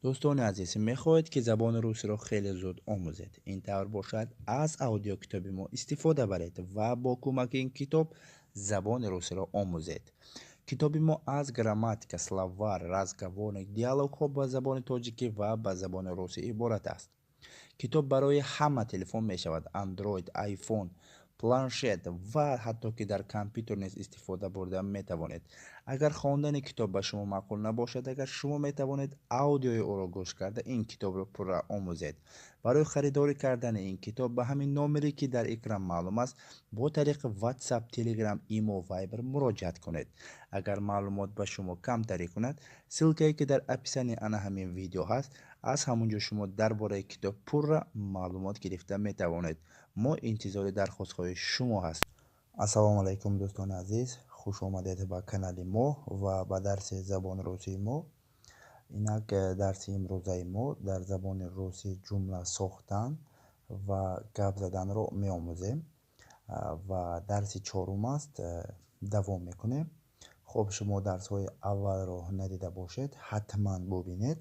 Дӯстони азиз, мехоҳед, ки забони русиро хеле зуд омӯзед? Ин тавр бошад, аз аудиокитоби мо истифода баред ва бо кӯмаки ин китоб забони русиро омӯзед. Китоби мо аз грамматика, словарь, разговорник, диалогҳо ба забони тоҷикӣ ва ба забони русӣ иборат аст. Китоб барои ҳама телефон мешавад: Android, iPhone, планшет ва ҳатто ки дар компютер низ истифода бурда метавонед. Агар хондани китоб ба шумо маъқул набошад, агар шумо метавонед аудиои ӯро гӯш карда ин китобро пурра омӯзед. Барои харидорӣ кардани ин китоб ба ҳамин номере, ки дар экран маълум аст, бо тариқи WhatsApp, Telegram, Imo, Viber муроҷиат кунед. Агар маълумот ба шумо камтарӣ кунад, ссылкае, ки дар описании ана ҳамин видео ҳаст, аз ҳамон ҷо шумо дар бораи китоб пурра маълумот гирифта метавонед. Мо интизори дархостҳои шумо ҳастем. Ассалому алайкум, дӯстони азиз, хуш омадед ба канали мо ва ба дарси забони русии мо. Инак дарси имрӯзаи мо дар забони русӣ ҷумла сохтан ва гап заданро меомӯзем ва дарси чорум аст, давом мекунем. Хуб, шумо дарсҳои аввалро надида бошед, ҳатман бубинед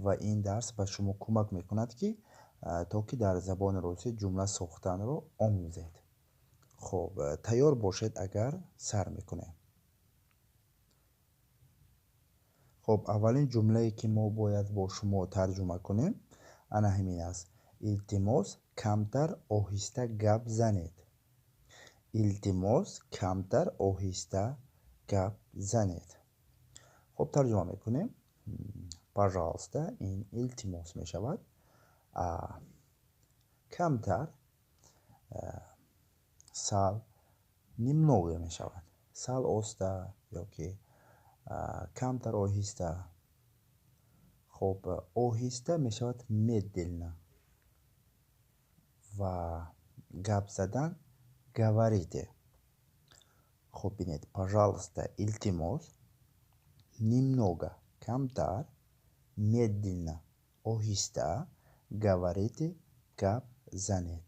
ва ин дарс ба шумо кӯмак мекунад, ки то ки дар забони русӣ ҷумла сохтанро омӯзед. Хуб, тайёр бошед, агар сар мекунем. Хуб, аввалин ҷумлае, ки мо бояд бо шумо тарҷума кунем, ана ҳамин аст: илтимос, камтар оҳиста гап занед. Илтимос, камтар оҳиста гап занед. Хуб, тарҷума мекунем. Пожалуйста, ин илтимос мешавад. Камтар, сал, немного мешавад. Сал оста ёки камтар оҳиста. Хуб, оҳиста мешавад медленно ва гап задан говорите. Хуб, бинед, пожалуйста, илтимос, немного, камтар, медленно, оҳиста, говорите, гап занед.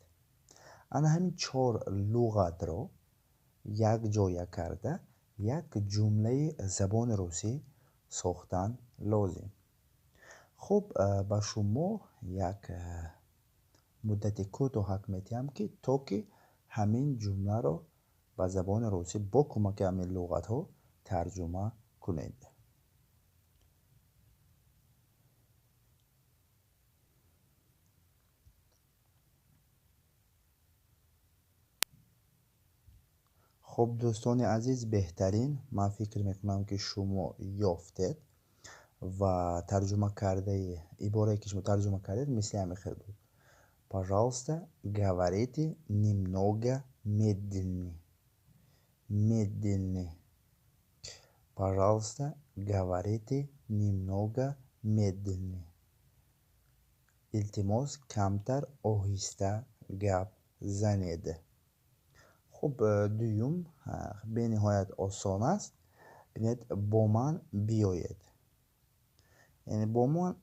Ана ҳамин чор луғатро якҷоя карда як ҷумлаи забони русӣ сохтан лозим. Хуб, ба шумо як муддати кӯтоҳак медиҳам, ки то ки ҳамин ҷумларо ба забони русӣ бо кӯмаки ҳамин луғатҳо тарҷума кунед. Хуб, дӯстони азиз, беҳтарин, ман фикр мекунам, ки шумо ёфтед ва тарҷума кардаи иборае, ки шумо тарҷума кардед, мисли ҳамин хел буд: пожалуйста, говорите немного медленнее. Медленнее. Пожалуйста, говорите немного медленнее. Илтимос, камтар оҳиста гап занед. Хуб, дуюм бениҳоят осон аст. Бинед, бо ман биёед, яъне бо ман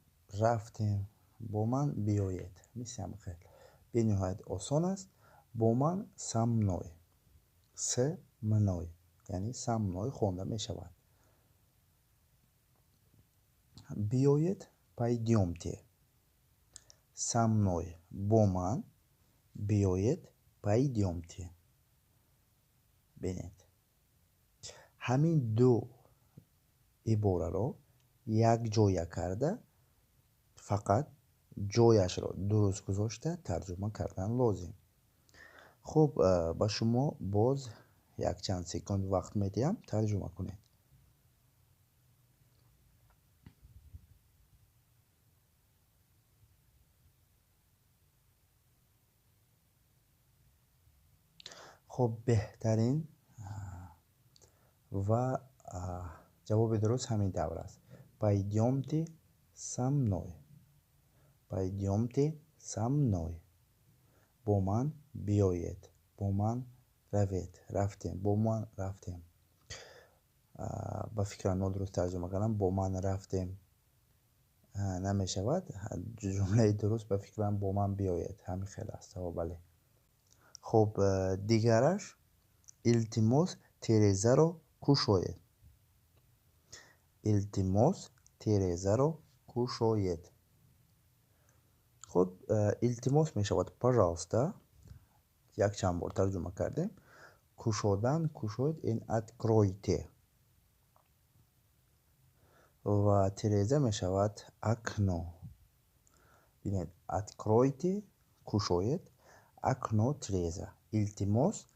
рафтем, бо ман биёед, мисли ҳамин хел бениҳоят осон аст. Бо ман со мной, с мной, яъне со мной хонда мешавад. Биёед пойдёмте. Со мной, бо ман биёед, пойдёмте. Бинед, ҳамин ду ибораро якҷоя карда, фақат ҷояшро дуруст гузошта тарҷума кардан лозим. Хуб, ба шумо боз якчанд секунд вақт медиҳам, тарҷума кунед. Хуб, беҳтарин ва ҷавоби дуруст ҳамин тавр аст: пойдёмте со мной. Пойдёмте со мной, бо ман биёед, бо ман равед, рафтем, бо ман рафтем. Ба фикрам, нодуруст тарҷума кардам, бо ман рафтем намешавад. Ҷумлаи дуруст, ба фикрам, бо ман биёед, ҳамин хел аст. Бале. Хуб, дигараш: илтимос, терезаро кушоед. Илтимос, терезаро кушоед. Хуб, илтимос мешавад пожалуйста, якчанд бор тарҷума кардем. Кушодан, кушоед ин откройте ва тиреза мешавад окно. Бинед, откройте кушоед, окно тиреза. Илтимос,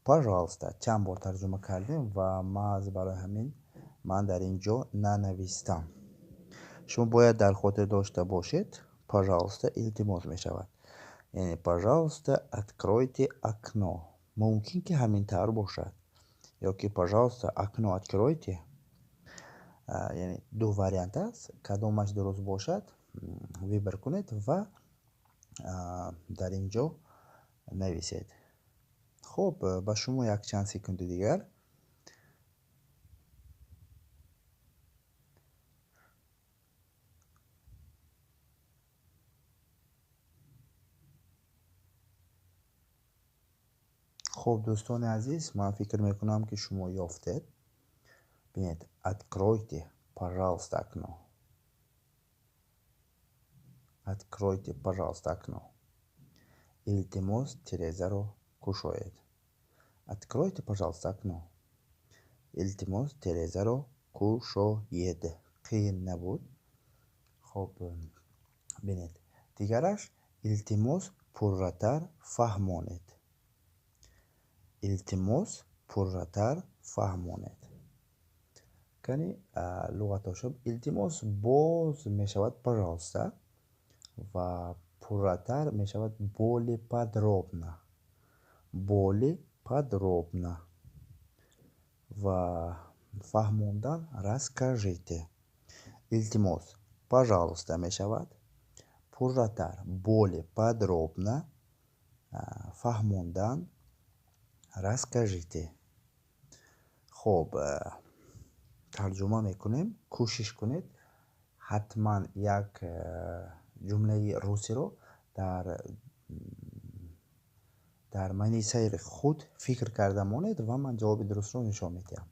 пожалуйста, чанд бор тарҷума кардем ва маҳз барои ҳамин ман дар ин ҷо нанавистам. Шумо бояд дар хотир дошта бошед, пожалуйста илтимос мешавад. Яъне пожалуйста откройте окно. Мумкин ки ҳамин тавр бошад. Ё ки пожалуйста окно откройте. Яъне ду вариант аст. Кадомаш дуруст бошад, выбор кунед ва дар ин ҷо нависед. Хуб, ба шумо якчанд секунди дигар. Хуб, дӯстони азиз, ман фикр мекунам, ки шумо ёфтед. Бинед, откройте, пожалуйста, окно. Откройте, пожалуйста, окно. Илтимос, тирезаро кушоед. Откройте, пожалуйста, окно. Илтимос, тирезаро кушоед. Қиин набуд. Хуб, бинед. Дигараш, илтимос, пурратар фаҳмонед. Илтимос, пурратар фаҳмонед. Кани луғатошо илтимос боз мешавад пожалуйста ва пурратар мешавад более подробно. Более подробно. Ва фаҳмондан расскажите. Илтимос, пожалуйста мешавад. Пурратар, более подробно. Фаҳмондан расскажите. Хуб, тарҷума мекунем. Кӯшиш кунед ҳатман як ҷумлаи русиро дар манисаи худ фикр карда монед ва ман ҷавоби дурустро нишон медиҳам.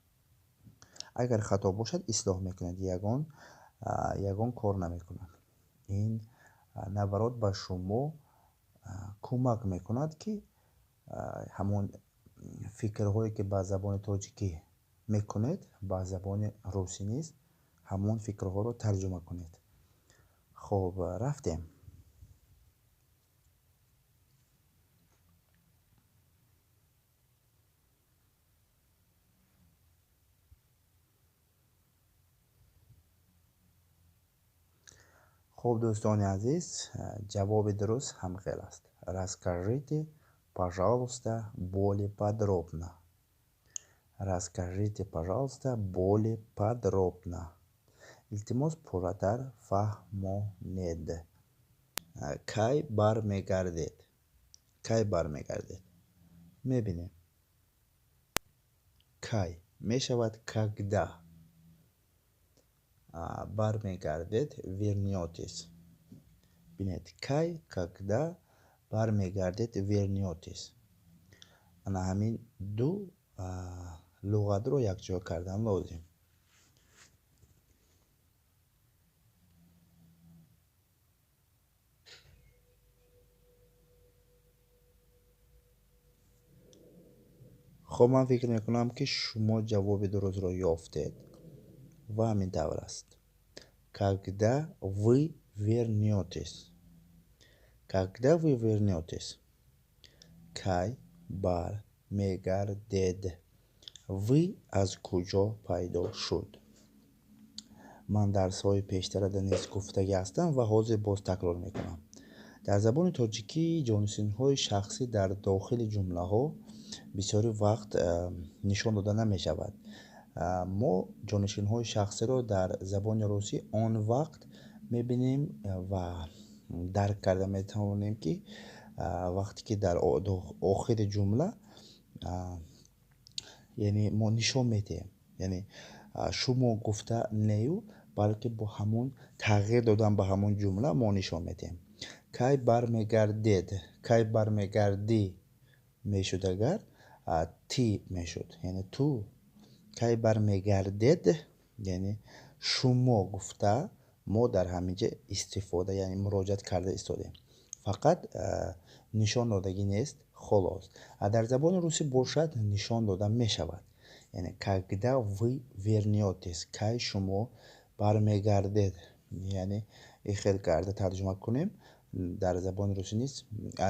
Агар хато бошад, ислоҳ мекунед, ягон кор намекунад. Ин наоборот ба шумо кӯмак мекунад, ки ҳамон фикрҳое, ки ба забони тоҷикӣ мекунед, ба забони русӣ низ ҳамон фикрҳоро тарҷума кунед. Хуб, рафтем. Хуб, дӯстони азиз, ҷавоби дуруст ҳамхел аст. Расскажите, пожалуйста, более подробно. Расскажите, пожалуйста, более подробно. Илтимос, пурратар фаҳмонед. Кай бармегардед? Кай бармегардед? Мебинем. Кай мешавад когда. Бармегардед вернётесь. Бинед, кай, когда, бармегардед вернётесь. Ана ҳамин ду луғатро якҷоя кардан лозим. Хуб, ман фикр мекунам, ки шумо ҷавоби дурустро ёфтед ва ҳамин тавр аст. Когда вы вернётесь? Когда вы вернётесь? Кай бармегардед? Вы аз куҷо пайдо шуд? Ман дарсҳои пештарада низ гуфтагӣ ҳастам ва ҳозир боз такрор мекунам. Дар забони тоҷикӣ ҷонишинҳои шахсӣ дар дохили ҷумлаҳо бисёри вақт нишон дода намешавад. Мо ҷонишинҳои шахсиро дар забони русӣ он вақт мебинем ва дарк карда метавонем, ки вақте ки дар охири ҷумла, яъне мо нишон медиҳем, яъне шумо гуфта нею, балки бо ҳамон тағйир додан ба ҳамон ҷумла мо нишон медиҳем. Кай бармегардед, кай бармегардӣ мешуд, агар ти мешуд, яъне ту. Кай бармегардед, яъне шумо гуфта Мо дар ҳамин ҷа истифода, яъне муроҷиат карда истодем. Фақат нишон додагӣ нест, холос. А дар забони русӣ бошад, нишон дода мешавад. Яъне «когда вы вернётесь», кай шумо бармегардед. Яъне ин хел карда тарҷума кунем, дар забони русӣ низ,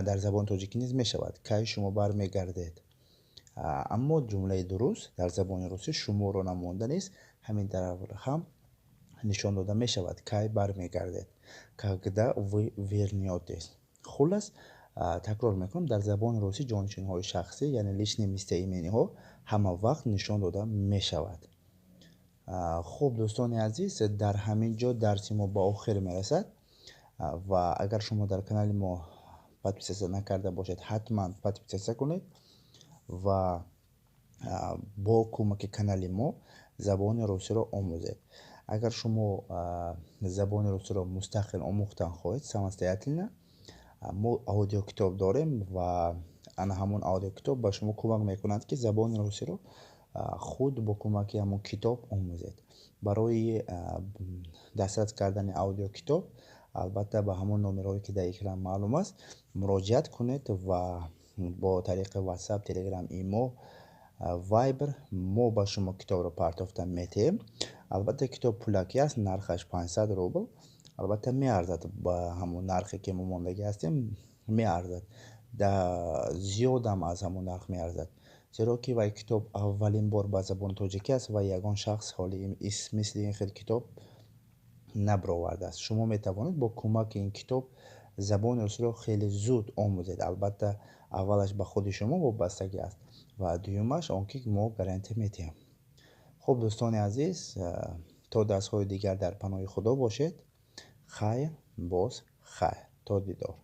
дар забони тоҷикӣ низ мешавад: кай шумо бармегардед. Аммо ҷумлаи дуруст дар забони русӣ шуморо намонда нест, ҳамин тавр ҳам нишон дода мешавад: кай бармегардед, когда вы вернётесь. Хуллас, такрор мекунам, дар забони русӣ ҷонишинҳои шахсӣ, яъне личные местоимения ҳо, ҳама вақт нишон дода мешавад. Хуб, дӯстони азиз, дар ҳамин ҷо дарси мо ба охир мерасад ва агар шумо дар канали мо подписаться накарда бошед, ҳатман подписаться кунед ва бо кӯмаки канали мо забони русиро омӯзед. Агар шумо забони русиро мустақил омӯхтан хоҳед, самостоятельно, мо аудиокитоб дорем ва ана ҳамон аудиокитоб ба шумо кӯмак мекунад, ки забони русиро худ бо кӯмаки ҳамон китоб омӯзед. Барои дастрас кардани аудиокитоб, албатта, ба ҳамон номерҳое, ки дар экран маълум аст, муроҷиат кунед ва бо тариқи WhatsApp, Telegram, имо, Viber мо ба шумо китобро партофта метиҳем. Албатта, китоб пулакӣ аст, нархаш 500 рубл. Албатта, меарзад, ба ҳамон нархе, ки мо мондагӣ ҳастем, меарзад, зиёдам аз ҳамон нарх меарзад, зеро ки вай китоб аввалин бор ба забони тоҷикӣ аст ва ягон шахс ҳоли мисли ин хел китоб набаровардааст. Шумо метавонед бо кӯмаки ин китоб забони русиро хеле зуд омӯзед. Албатта, аввалаш ба худи шумо вобастагӣ аст ва дуюмаш он ки мо гарантия медиҳем. Хуб, дӯстони азиз, то дарсҳои дигар дар паноҳи Худо бошед. Хайр, боз хайр, то дидор.